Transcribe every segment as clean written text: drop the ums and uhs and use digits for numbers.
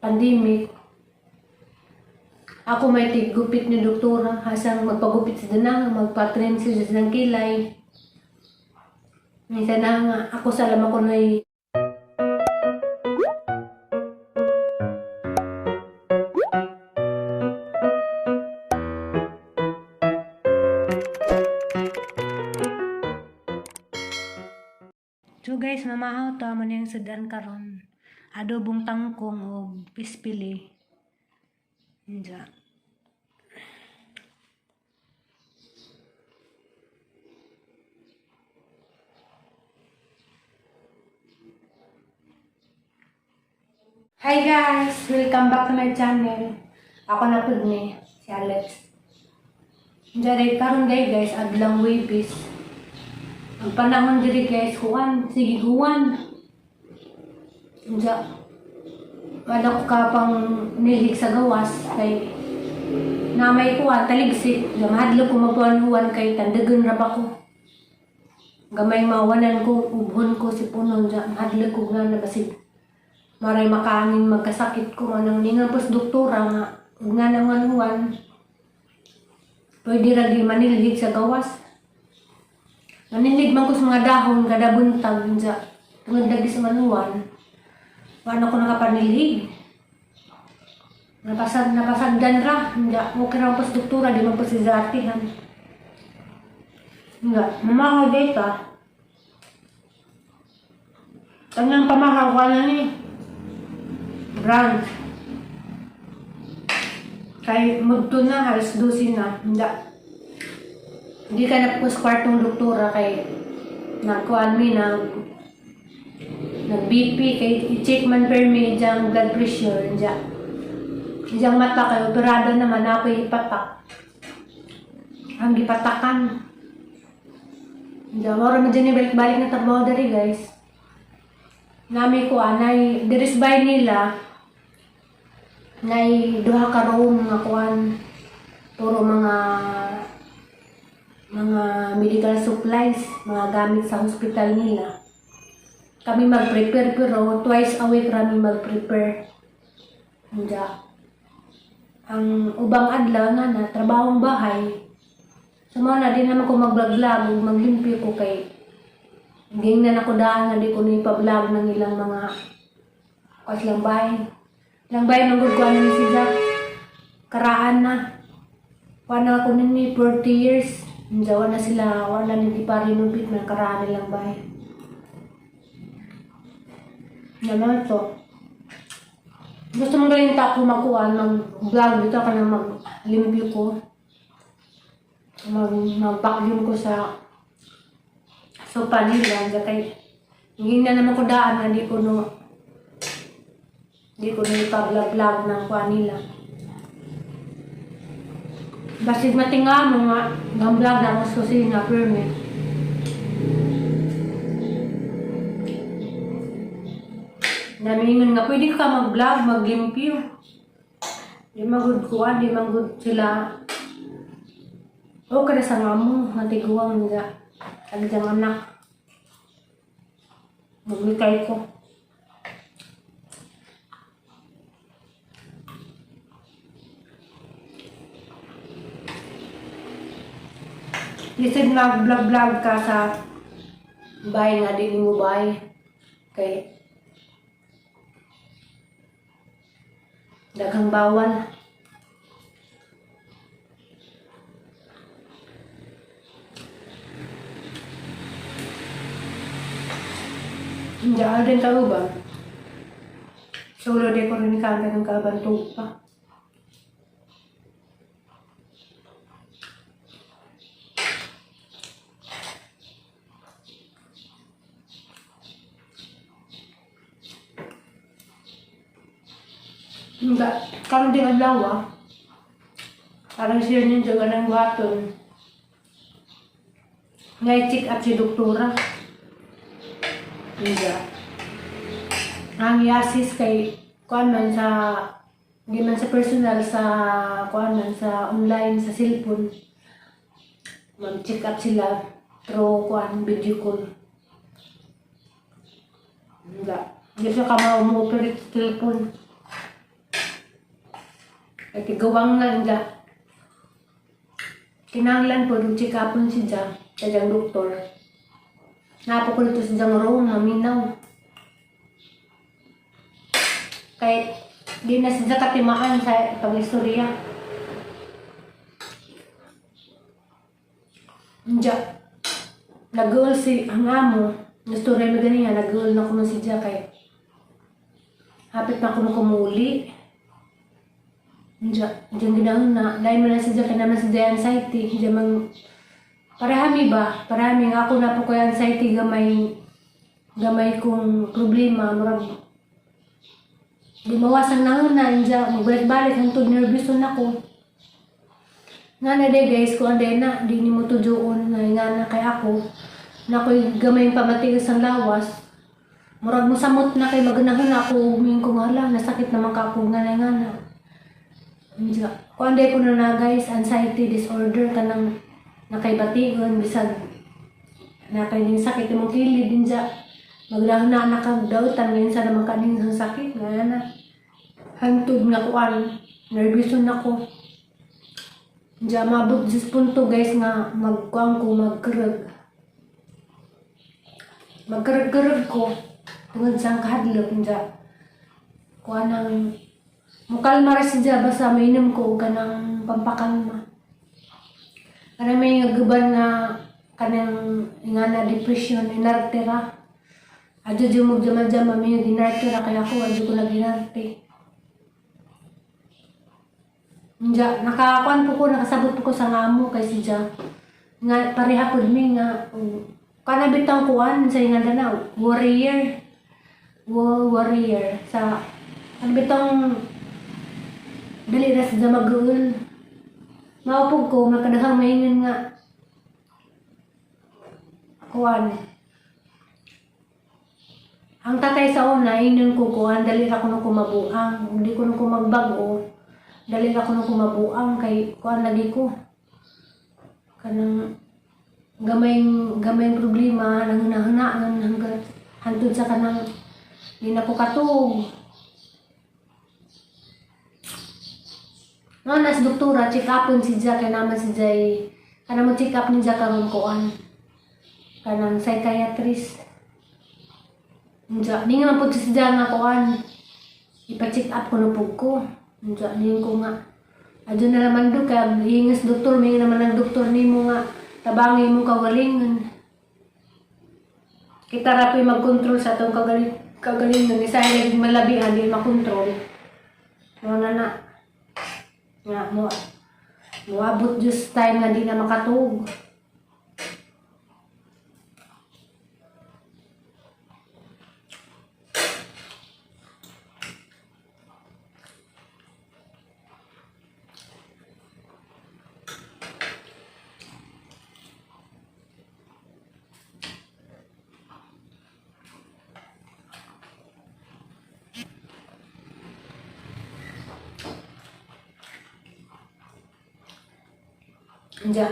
pandemic, ako may tiggupit ni doktora, hasang magpagupit sa danang, magpa-trim siya sa kilay. Minsan na nga, ako sa alam ako na. So guys, mamahaw ta man yung sudan karon. Adobong tangkong o pispili. Inja. Hi guys! Welcome back to my channel. Ako na pud ni, si Alex. Diyan karon day guys, adlang Webis. Ang panahon diri guys, huwan, sige huwan. Unsa? Wala ko ka pang nilig sa gawas kay na may kuwan taligsik. Mahadlok ko magpuan-huwan kay tandagon ra ba ko. Gamay mawanan ko, ubhon ko si punon dya. Mahadlok ko nga na basig. Maray makaangin magkasakit ko anang ningan pos doktora nga ug nga nangan huwan. Pwede ra di manilhig sa gawas. Naninlig man ko sa mga dahon kada buntag unsa. Tungod lagi sa manuwan. Wala ko nakapanilhig. Napasagdan ra. Hindi, okay ra pa sa doktora, di man pa si Zatihan. Hindi, mamahaw data. Kanyang pamahaw ka na ni. Brand. Kay mudto na, halos 12 na. Hindi. Hindi ka na po sa kwartong doktora kay nagkuhan mi nag BP kay i-check man per mi diyang blood pressure diya. Diyang mata kay operado naman ako ipatak. Ang gipatakan. Diya, mora man dyan balik-balik na trabaho diri guys. Nami ko anay diri sa bahay nila nay duha ka room nga kuan puro mga medical supplies, mga gamit sa hospital nila. Kami mag-prepare pero twice a week rami mag-prepare. Hindi. Ang ubang adlaw nga na trabahong bahay. So mao na di naman ko mag-vlog ug maglimpyo ko kay gingnan ako daan nga di ko ni pa-vlog ng ilang mga kas lang bahay. Lang bahay manggod ko ano ni si Jack. Karaan na. Wala ako nini 40 years. Hindi, wala sila, wala nini pa renovate ng karaan nilang bahay. Naman ito. Gusto mong galing ta ako magkuhan, mag-vlog dito ka na mag-limpyo ko. Mag-vacuum ko sa sopa nila. Hindi kay, hindi na naman ko daan na di ko no ipa-vlog-vlog ng kuha nila. Basig matinga mo nga, ang vlog na ako sa kusina, permit. Namingon nga, pwede ka mag-vlog, maglimpyo. Di magud kuha, di magud sila. O kada sa nga mo, matiguang nga. Agdang anak. Maglikay ko. Lisod mag-vlog-vlog ka sa bahay nga di mo bahay. Kay daghang bawal. Hindi rin kauban. Solo di ko rin kanta ng kauban pa. Hindi, karon din adlaw ah. Parang siya ninyo ganang buhaton. Ngay check up si doktora. Hindi. Ang i-assist kay kuan man sa di man sa personal sa kuan man sa online sa cellphone. Mag-check up sila through kuan video call. Hindi. Hindi siya ka ma-operate sa cellphone. Kay tiguwang na inda. Kinahanglan po dug check upon si Ja, sa diyang doktor. Napo ko dito sa diyang room, maminaw. Kay di na siya katimaan sa pag-istorya. Inja, nag si ang amo, nastorya mo ganiya, nag na ko si Ja kay hapit na ko no kumuli. Inja, diyan ginahon na, dahil mo na si Ja, kaya naman si Ja anxiety, diyan mang, parehami ba? Parehami nga ako na po ko anxiety, gamay, gamay kong problema, murag, di mawasan na na, inja, magbalik-balik, hantod nervous na ako. Nga na day guys, kung anday na, di ni mo tujuon nga nga na kay ako, na ako'y gamay pamatigas ang lawas, murag mo samot na kay maganahon na ako, ugming ko nga hala, nasakit naman ka ako, nga na nga na. Inja, kung anday ko na na guys, anxiety disorder, kanang nakaibation, bisag nakay ning sakit imong kilid, inja, magnahon na nakagdautan, ngayon sa naman kaning sakit, nga na. Hantod nga kuan, nervous na ako. Diya mabot sa punto guys nga magkuan ko magkarag. Magkarag-karag ko tungod sa kahadlok diya. Kuan ang mukalma ra siya basta mainom ko og kanang pampakalma. Kanang may guban nga kanang nga na depression inarte ra. Adyo jud mo jama-jama may ginarte ra kaya ako adyo ko naginarte. Nja, nakakuan po ko, nakasabot po ko sa ngamo kay si Ja. Nga, pareha po mi nga, kana bitang kuan sa nga na, warrior. Warrior. Sa, ano bitang, dali ra sa mag-uul. Maupog ko, makadaghang maingon nga, kuan. Ang tatay sa una, ingon ko kuan, dali ra ko nung kumabuang. Hindi ko nung kumagbag-o. Dali ra ko nung kumabuang kay kuan lagi ko. Kanang gamay gamay problema nanghuna-hunaan hanggat hantod sa kanang di na ko katuog. No, nas doktora, check upon si Ja, kay naman si Jay. Kanang mo check up ni Ja karon kuan. Kanang psychiatrist. Unja, ni nga man pud si Ja nga kuan. Ipa-check up ko no pug ko. Unja, ni ko nga. Adyo na naman do kay hingas doktor, may naman ang doktor nimo nga tabangi mo kagalingon. Kita ra po'y mag-control sa atong kagalingon. Isa lagi malabihan di makontrol. Mo na na. Nga mo moabot just time nga di na makatuog. Diya.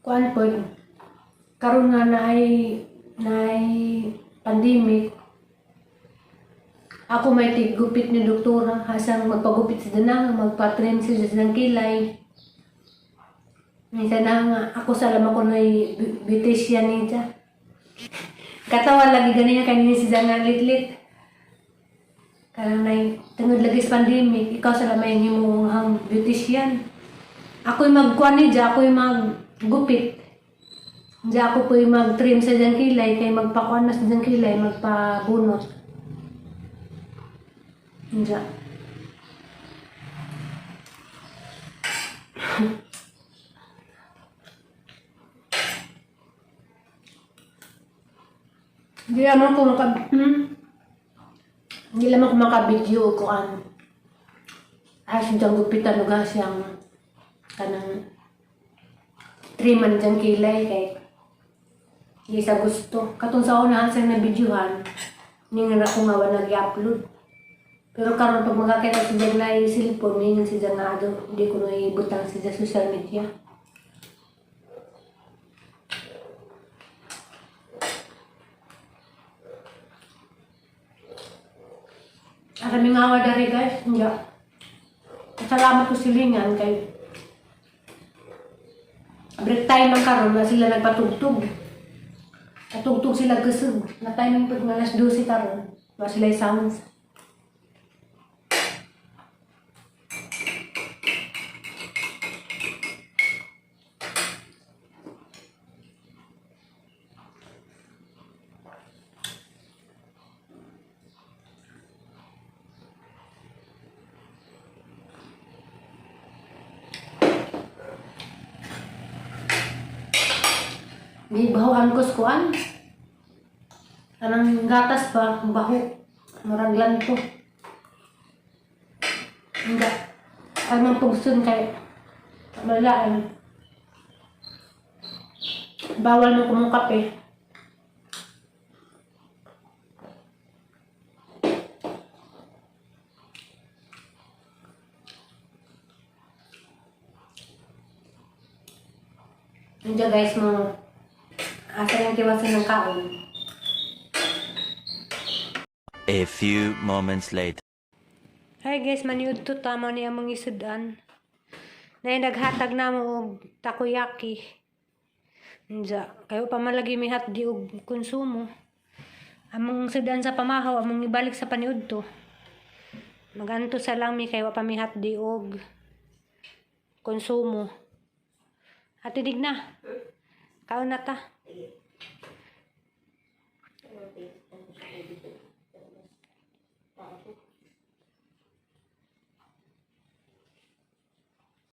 Kuan po, karon nga naay pandemic, ako may tiggupit ni doktora, hasang magpagupit sa danang, magpa-trim siya sa kilay. Minsan na nga, ako sa alam ako na beautician niya. Katawa lagi ganyan kanina si Zana litlit. Kanang nay, tungod lagi sa pandemic, ikaw sa lamay ni mo ang beautician. Ako'y magkuan ni Diya, ako'y maggupit. Diya ako po'y mag-trim sa diyang kilay, kay magpakuan na sa diyang kilay, magpabunot. Diya. Hindi naman ko maka... Hindi naman ko maka-video o kuan. Ah, siyang gupitan o siyang kanang triman diyang kilay kay di sa gusto. Katong sa una sa na videohan, ningon ako nga wa nag-upload. Pero karon pag makakita si Jang na cellphone, ningon si Jang nga ado, di ko na ibutang si Jang social media. Araming awa dari guys, hindi. Salamat ko silingan kay break time man karon na sila nagpatugtog. Patugtog sila kusog. Na timing pud nga alas 12 karon. Wa sila sounds. Gibahoan ko sa kuan. Anang gatas ba? Baho. Murag lanto. Hindi. Ay man pugsun kay malaan. Bawal mo kumukape. Hindi, guys, mo asa yung kiwasan ng kaon. A few moments later. Hi guys, maniud to tama niya among isudan. Nay naghatag na mo og takoyaki. Unja, kayo pa man lagi mihat di og konsumo. Among sudan sa pamahaw, among ibalik sa paniud to. Maganto sa lang mi kay wa pa mihat di og konsumo. Ate Digna. Kaon na ta.